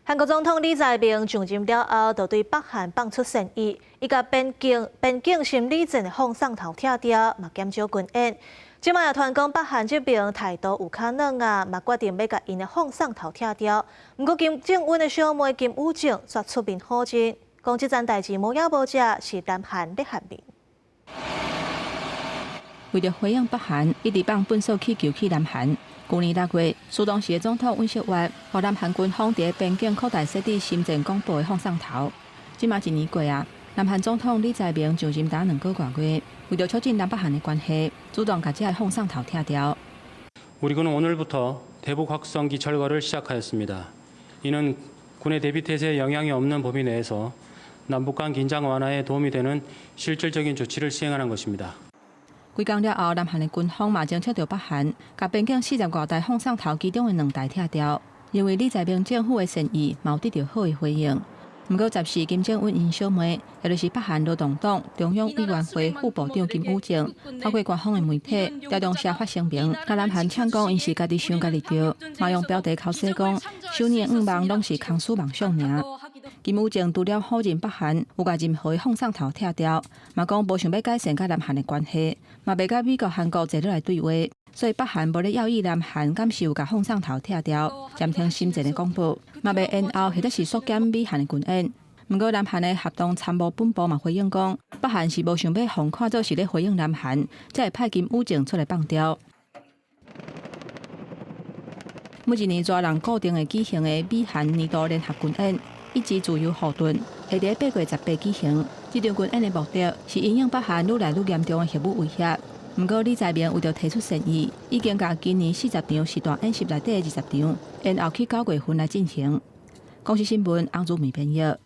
韓國總統李在明上任了後，就對北韓放出善意，伊共邊境心理戰的放送頭拆掉，嘛減少軍演。這擺又傳講北韓這邊態度有較軟啊，嘛決定欲共𪜶的放送頭拆掉。毋過金正恩的小妹金與正煞出面否認，講這層代誌無影無跡，是南韓咧陷面。為著回應北韓一直放糞埽氣球去南韓，舊年6月，時當時的總統尹錫悅，予南韓軍方佇邊境擴大設置心戰廣播的放送頭。這馬一年過啊，南韓總統李在明上任才2個外月，為著促進南北韓的關係，主動共這个放送頭拆掉。 우리 군은 오늘부터 대북 확성기 철거를 시작하였습니다. 이는 군의 대비 태세에 영향이 없는 범위 내에서 남북 간 긴장 완화에 도움이 되는 실질적인 조치를 시행하는 것입니다. 幾工了後，南韓的軍方嘛偵測著北韓，共邊境40外台放送頭其中的兩台拆掉。認為李在明政府的善意，嘛有得著好的回應。毋過十四金正恩𪜶小妹，也就是北韓勞動黨中央委員會副部長金與正，透過官方的媒體調動社發聲明，共南韓嗆講𪜶是家己想家己著，嘛用標題剾洗講，首爾的願望攏是空思夢想爾。金與正除了否認北韓有共任何的放送頭拆掉，嘛講無想欲改善佮南韓的關係，嘛袂佮美國、韓國坐落來對話，所以北韓無咧猶豫南韓敢是有共放送頭拆掉，暫停心戰的廣播，嘛袂延後或者是縮減美韓的軍演。毋過南韓的合同參謀本部嘛回應講，北韓是無想欲予看做是咧回應南韓，才會派金與正出來放調。每一年依人固定會舉行的美韓年度聯合軍演，一致自由護盾，會佇8月18舉行。這場軍演的目的是因應北韓愈來愈嚴重的核武威脅。毋過李在明為著提出善意，已經共今年40場實彈演習內底的20場，延後去9月份來進行。公視新聞，翁祖美編譯。